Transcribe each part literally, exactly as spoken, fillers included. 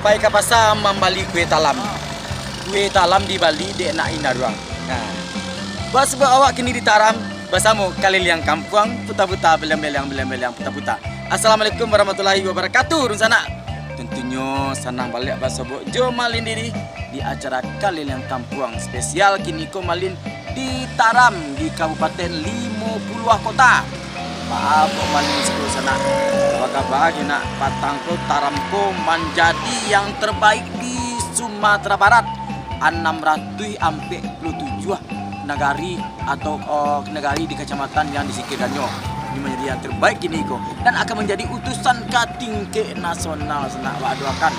Pai ka pasa mambali kue talam. Kue talam dibali dek nak inda ruang. Nah, basuo awak kini di Taram basamo kaliliang kampuang, puta-puta, beleng-beleng, beleng-beleng, puta-puta. Assalamualaikum warahmatullahi wabarakatuh, dunsanak. Tantunyo sanang baliak basobok jo Malin Diri di acara Kaliliang Kampuang spesial kiniko Malin di Taram di Kabupaten Limo Puluah Kota. Baa kok Malin siko sanak? Baa kaba nak patang ko Taram ko manjadi yang terbaik di Sumatera Barat, anam ratuih ampek puluah tujuah nagari atau, eh, nagari di kacamatan yang disingkirannyo. Ini manjadi yang terbaik kiniko dan akan manjadi utusan ka tingkek nasional sanak, wak doakan.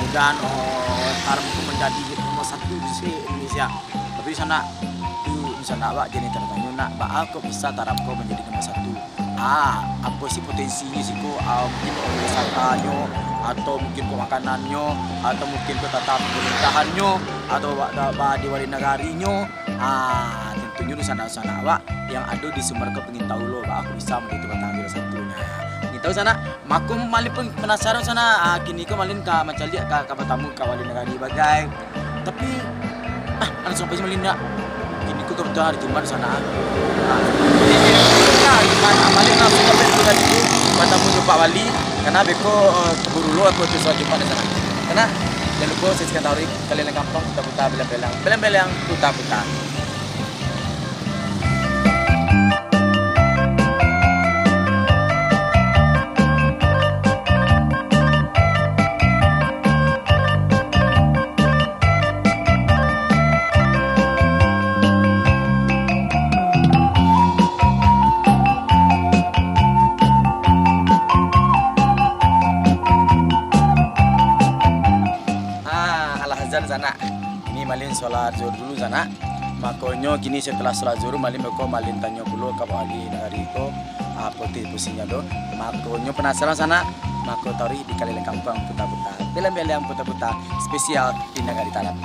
Mudah-mudahan, eh, Taram ko manjadi nomor satu di se-Indonesia. Tapi sanak, tu sanak awak jadi tanya-tanya nak, baa kok bisa Taram ko manjadi nomor satu? Ah, apo sih potensinyo siko? Ah, mungkin pariwisatanyo, atau mungkin kok makanannyo, atau mungkin kok tata pamarintahannyo, atau ba-, ba-, ba-, di wali nagarinyo. Ah, tantunyo dunsanak-dunsanak awak yang ado di Sumbar ko pingin tahu lo, baa kok bisa manjadi batang juaro satu. Nah, pingin tahu sanak, mako Malin pun panasaran sanak. Ah, kiniko Malin ka mancaliak ka, ka batamu ka wali nagari bagai. Tapi, ah, langsuang pai se Malin ndak? Kiniko kabatulan hari Jumat sanak. Ah, jadi, ya, Jumat, ah, Malin langsuang ka pai ka situ, batamu jo Pak Wali, karano beko, eh, kaburu lo aku tu soal Jumat di sanak. Karano, jan lupo saksikan taruih Kaliliang Kampuang, puta-puta, beleng-beleng, beleng-beleng, puta-puta. Ah, alah azan sanak. Kini Malin solat zuhur dulu sanak. Makonyo kini setelah solat zuhur, Malin beko Malin tanyo pulo ka wali nagari ko, apo ti pusingnyo tu. Makonyo panasaran sanak, mako taruih di Kaliliang Kampuang puta-puta. Beleng-beleng puta-puta spesial di nagari Taram.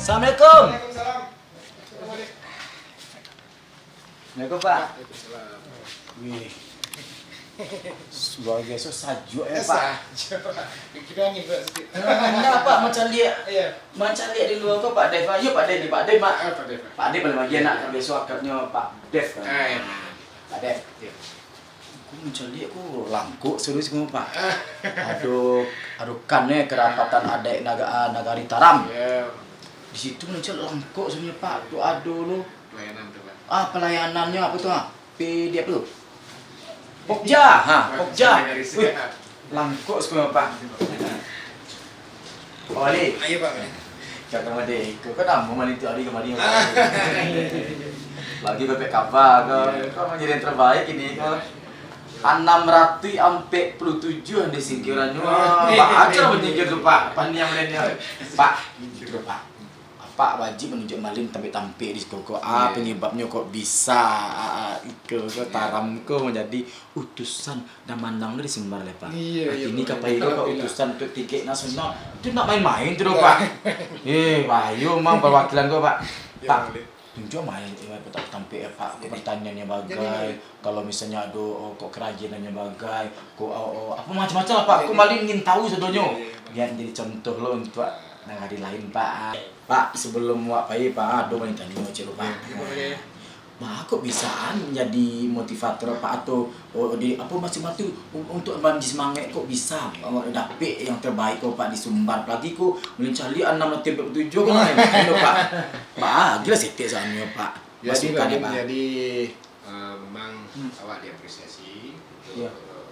Assalamualaikum. Assalamualaikum, Pak. Wih. Luar biasa sajuak ya, Pak. Sajuak, Pak. Kito angin pula sikit. Nah, Pak, mancaliak. Iyo. Mancaliak di lua ko, Pak Dev. Iyo, Pak Dev ni, Pak Dev, Pak. Ah, Pak Dev. Pak Dev paling bagian nak, biaso akrabnyo Pak Dev kan. Ah, iyo. Pak Dev. Iyo. Ko mancaliak ko langkok saruih ko, Pak. Ado, ado kan, eh, karapatan adaik naga-, nagari Taram. Iyo. Di situ mancaliak langkok saruih, Pak. Tu ado lo. Pelayanan tu, Pak. Ah, pelayanannyo apo tu, ah? P D apa tu? Pokja, ha, Pokja. Wih, langkok saruih, Pak. Pak Wali. Ayo, Pak Wali. Cak kamari, ko kan namo mani tu hari kamari. Ah. Lagi bapek kaba ko. Iyo. Ko manjadi yang terbaik ini ko. Anam ratuih ampek puluah tujuah di singkirannyo. Oh. Baa caro manyingkir tu, Pak? Paniang lainnya. Pak, gitu, Pak. Apak wajib manunjuak Malin tampek-tampek di siko ko. Ah, iyo. Penyebabnyo kok bisa, ah, ah, iko ko, iyo, Taram ko manjadi utusan dan mandang dari Sumbar lai, Pak. Iyo, iyo, kini Pak. Ka pai ko, Pak, alhamdulillah. Utusan untuak tingkek nasional. Itu ndak main-main tu doh, Pak. Eh, bahayo mang perwakilan ko, Pak. Iyo, Pak. Malin. Tunjuak mah, eh, eh, tampek, eh, Pak, jadi, pertanyaan yang jadi, bagai. Kalau misalnya ado, oh, kok kerajinan yang bagai, kok, oh, oh, apa macam-macam lah, Pak. Jadi, kok Malin ingin tahu sadonyo. Iya, iya, iya, Pak. Biar jadi contoh lo untuk nagari lain, Pak. Pak, sebelum wak pai, Pak, ado mau tanyo, Cik, Pak. Iya, iya, Pak. Bah, kok bisa an jadi motivator, Pak, atau, oh, di, apa, masih batu un-, untuk manjadi semangat, kok bisa, oh, dapek yang terbaik, kok, Pak, disumbar, apalagi, kok, malincali anam ratus empat puluh tujuh, kok, Pak. Pak, ah, gila setek soalnya, Pak. Jadi, masukan, bagi Pak. Menjadi, eh, memang Hmm. awak diapresiasi untuk, Iya. eh,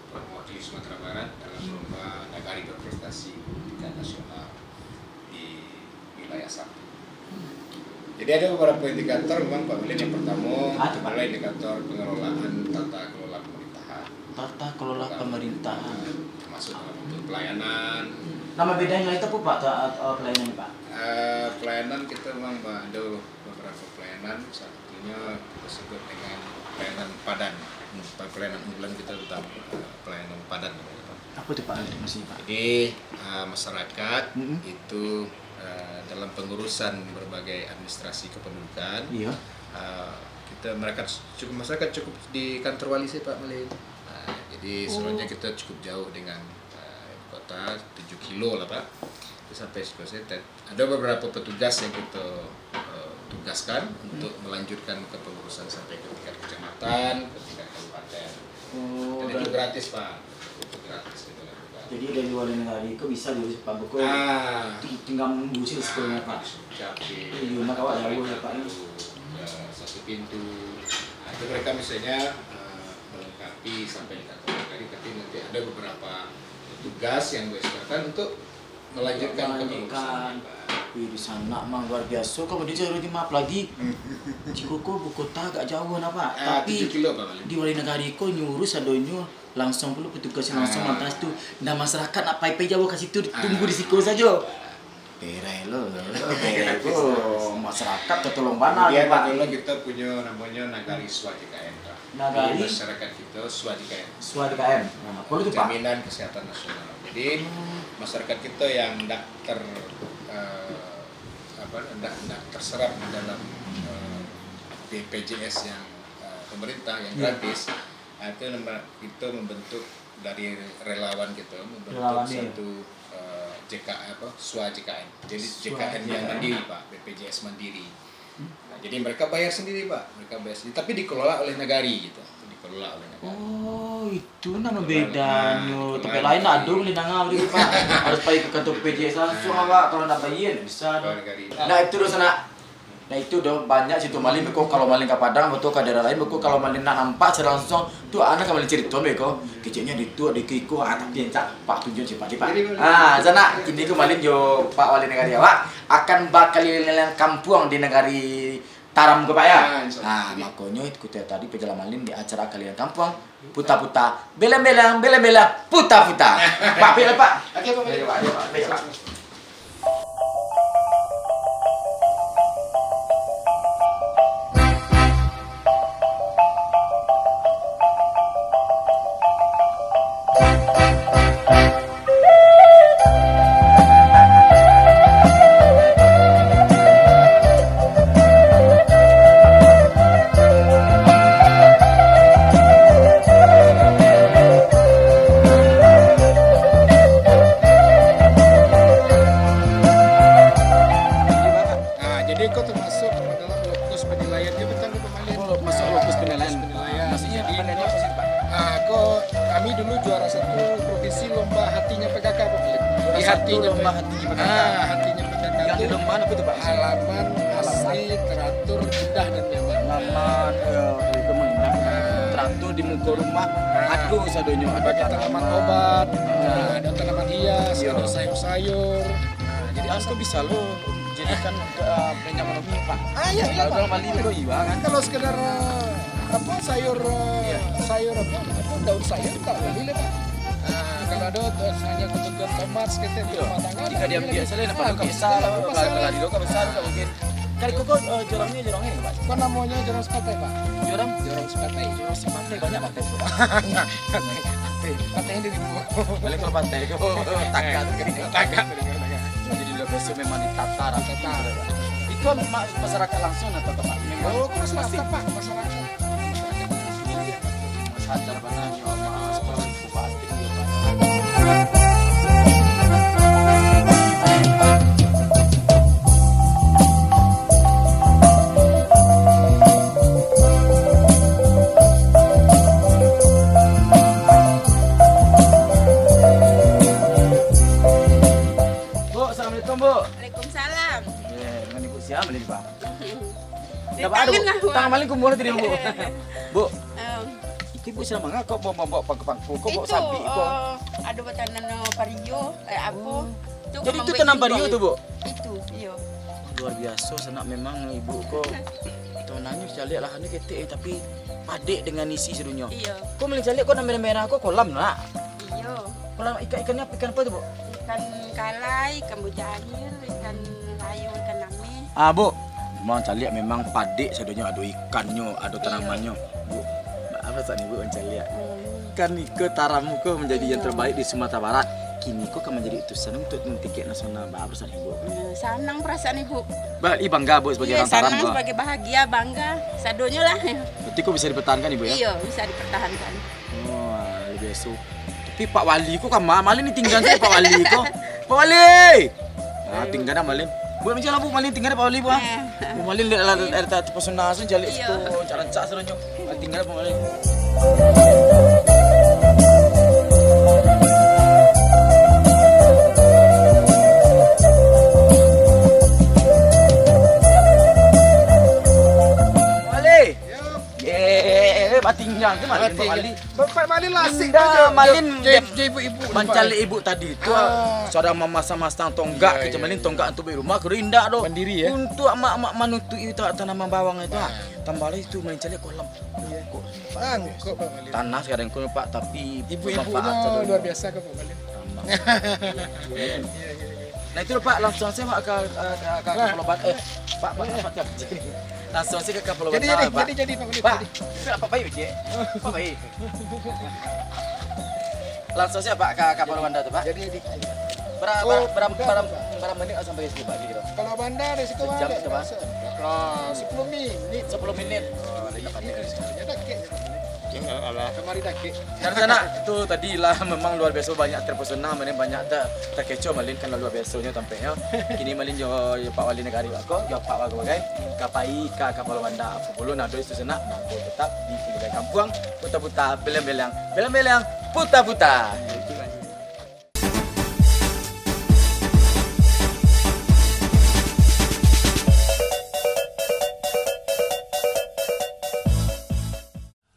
perempuan di Sumatera Barat dalam lomba Nagari Berprestasi tingkat nasional di wilayah Sabtu. Jadi, ada beberapa indikator memang, Pak Malin. Yang pertama Ah, tu, Pak. adalah indikator pengelolaan tata kelola pemerintahan. Tata kelola Kelola pemerintahan. Termasuk dalam bentuk pelayanan. Nama bedanya itu apa, Pak, ta-, eh, pelayanan, Pak? Eh, pelayanan kita memang ba-, ada beberapa pelayanan, salah satunya kita sebut dengan pelayanan padan. Hmm, pelayanan unggulan kita utama, eh, pelayanan padan. Apa tu, Pak, maksudnya, Pak? Jadi, eh, masyarakat Mm-mm. itu, eh, dalam pengurusan berbagai administrasi kependudukan, Iya. eh, kita, mereka cukup, masyarakat cukup di kantor wali saja, Pak Malin. Nah, jadi Oh. sebenarnya kita cukup jauh dengan, eh, ibu kota, tujuh kilo lah, Pak. Itu sampai sepuluh sen. Ada beberapa petugas yang kita, eh, tugaskan Hmm. untuk melanjutkan kepengurusan sampai ke tingkat kecamatan, ke tingkat kabupaten. Oh, Dan itu berarti gratis, Pak. Itu gratis kita lakukan. Jadi dari luar negeri kok bisa diurus, Pak, buku Ah. ti-, tinggal ngurusin sekolahnya, Pak. Siap, Iya, nak awak jauh ya, Pak, ya. Ya, satu pintu. Nah, itu mereka misalnya, eh, melengkapi sampai di kantor sekali, tapi nanti ada beberapa tugas yang gue siapkan untuk melanjutkan Melanjutkan. kepengurusan, Pak. Wih, di sana mah luar biasa. Kau di Jawa Timur, apalagi di Kuku, buku kota agak jauh, nah, Pak. Ah, Tapi tujuh kilo, Pak, paling. di Wali Nagari ko nyuruh sadonyo langsung pulo petugas langsung Ah. lantas tu. Dan masyarakat nak pai-pai jauh ka situ, tunggu di Ah. siko sajo. Berai lo, berai ko masyarakat tertolong bana Kemudian ni, Pak. ada lo kita punya namanya Nagari Swa J K N, Pak. Nagari? Jadi, masyarakat kita Swa J K N. Swa J K N. Nah, apa itu, Pak? Jaminan Kesehatan Nasional. Jadi, Hmm. masyarakat kita yang ndak ter-, eh, apa, ndak, ndak terserap di dalam, eh, B P J S yang, eh, pemerintah, yang Iya. gratis, ah, itu nama-, kita membentuk dari relawan kita, membentuk Relawan, iya. satu, eh, J K, apa, Swa J K N. Jadi, Swa J K N yang J K N. mandiri, Pak, B P J S mandiri. Hmm. Nah, jadi mereka bayar sendiri, Pak. Mereka bayar sendiri, tapi dikelola oleh nagari gitu. Dikelola oleh nagari. Oh, itu nama Dikelola, bedanyo. nah, Tempat dikelola lain nagari. ado boleh nangah gitu, Pak. Harus pai ke kantor B P J S langsung, Nah. awak kalau nak bayar, bisa. Dikelola nagari. Nah, itu doh sanak. Nah, itu doh, banyak situ malin beko kalau malin ka Padang, beko ka daerah lain, beko kalau malin nak nampak secara langsung, tu anak ka malin cerita beko. Keceknyo di tu, di kiko, ah, tapi encak Pak tunjuk cepat, Pak. Jadi, boleh. Ah, sanak, kini ko malin jo Pak Wali Nagari awak akan bakaliling kampuang di nagari Taram ko, Pak, ya? Ah, insya Allah. Ah, Jadi makonyo itu kita tadi pajalan malin di acara kaliling kampuang, puta-puta, beleng-beleng, beleng-beleng, puta-puta. Pak, baiklah, Pak. Oke, Pak. Baik, Pak, baik, Pak. Baik, Pak. Ah, jadi ko termasuk dalam lokus penilaian. Dia tentang ko, Pak Malin. Oh, masuk lokus penilaian. Lokus penilaian. Maksudnya, Jadi, apa nih, apa sih, Pak? ah, ko, kami dulu juara satu provinsi lomba hatinya P K K, Pak Malin. Juara Di satu hatinya lomba P-, hatinya P K K. ah, hatinya P K K Yang itu di lomba apa tuh, Pak? halaman Halaman. asri, teratur, indah dan nyaman. Nyaman, ya, itu mengindah. Ah. Teratur di muka rumah, Ah. ado sadonyo, ado Bagi tanaman tanaman. obat, Ah. ada tanaman hias, Iya. ada sayur-sayur. Nah, jadi, Anto bisa lo jadikan, eh, banyak menu, Pak. Ah, iya, iya, Kalau Pak. dalam Bali itu, iya, kan? Kalau sekedar, eh, apa, sayur, eh, Iya. sayur apa, apa, daun sayur, tak boleh, Pak. Ah, kalau ada, eh, hanya kebutuhan tomat, sekitar Iya. rumah tangga, Jika tak dia boleh. biasa lah, Ah, nampak tak biasa, bisa, tak apa, apa, masalah. Kalau di lokal besar, tak mungkin. Kali koko, eh, jorangnya, jorangnya apa, Pak? Apa namanya jorang Sepatai, Pak? Jorang? Jorang Sepatai. Jorang Sepatai, banyak pantai, Pak. Pantai yang di Balik ke pantai, oh, tagak tu kan. Tagak. Jadi, udah besok memang ditata rapi. Ditata. Itu ma-, masyarakat langsung atau, Pak? Memang Oh, itu masyarakat, pasti. Pak, masyarakat. Masyarakat sendiri. Sadar benar, ya Allah, sekolah itu pasti, ya, Pak. Bu. Waalaikumsalam. Eh, dengan ibu siapa ni, Pak? Dah baru. Tangan lah, Bu. Tangan paling kumuh tadi, Bu. Bu. Em. Itu ibu siapa mangga kok bawa, bawa pangku-pangku, kok bawa sapi kok? Itu, eh, ada buatan nano pario, eh, apa? Oh. Jadi itu tanam pario tu, Bu? Itu, iyo. Luar biasa, sanak memang ibu ko. Tanangnyo caliak lahannya ketek, eh, tapi padek dengan isi sadonyo. Iyo. Ko malin caliak ko nan merah-merah ko kolam, nak? Iyo. Kolam ikan, ikannya apa, ikan apa tu, Bu? Ikan kalai, ikan mujair, ikan layang, ikan ameh. Ah, Bu. Memang caliak memang padek sadonyo, ado ikannyo, ado tanamannyo. Bu, maaf sanak ibu mancaliak. Hmm. Kan iko taram ko manjadi yang terbaik di Sumatera Barat. Kini ko kan manjadi utusan untuk tingkat nasional. Maaf sanak ibu. Hmm, sanang perasaan ibu. Ba, i bangga, Bu, sebagai orang taram, sanang, Bu. Sebagai bahagia, bangga. Sadonyo lah. Berarti ko bisa dipertahankan, Ibu, ya? Iyo, bisa dipertahankan. Wah, luar biasa. Tapi Pak Wali ko kama, malin ditinggalan sajo Pak Wali ko. Pak Wali! Ah, tinggalan malin. Buek macam mana, Bu, malin tinggalan Pak Wali, Bu, ah? Eh. Bu, malin lihat lah, ada tak terpesona sajo, lihat situ, rancak-rancak sadonyo. Ah, tinggalan Pak Wali. Wali! Yo. Ye, batinggang tu malin, Pak Wali. Bapak malin lah asik. Indak, malin jo, jo ibu-ibu mancaliak ibu tadi tu, ah, sadang mamasang-masang tonggak, kecek malin tonggak untuak buek rumah, kiro indak doh. Mandiri, ya? Untuak ma-, ma-, manutupi ta-, tanaman bawang itu, ah. Tambah lagi tu malin caliak kolam. Iyo. Ko-, bangkok, Pak Malin. Tanah sekarang ko, Pak, tapi ibu-ibu bermanfaat no sadonyo. Luar biasa ko, Pak Malin. Tambah. Iyo, iyo, iyo. Nah, itu, Pak, langsung saja, Pak, ke, ke, ke, ke Kepala Ban-, eh, Pak, Pak, Pak, Pak, langsung saja ke Kepala Ban-, jadi, jadi, Pak. Jadi, jadi, Pak Malin, Pak, jadi. Pak, Pak baik, Cik. Pak baik. Langsung saja, Pak, ka, ka Pulau Banda tu, Pak. Jadi, jadi. Bara-, oh, bara-, bara-, bara-, bara menit sampai situ, Pak, kira-kira? Kalau Banda dari situ, sejam, Pak, tu, Pak. Lah, sepuluh menit. Sepuluh menit. Oh, lagi sepuluh menit. Ya, dah, kek. Ya, alah. Kamari dah, kek. Dari sana, tu tadi lah memang luar biasa banyak terpesona, malin banyak ter-, terkecoh, malin kan luar biasanya tampaknya. Kini malin jo, jo Pak Wali Nagari ko, jo Pak Wali Bagai, ka pai ka Pulau Banda, apa pun ado itu sanak, mangko tetap di Kuliah Kampuang, puta-puta, beleng-beleng, beleng-beleng, puta-puta.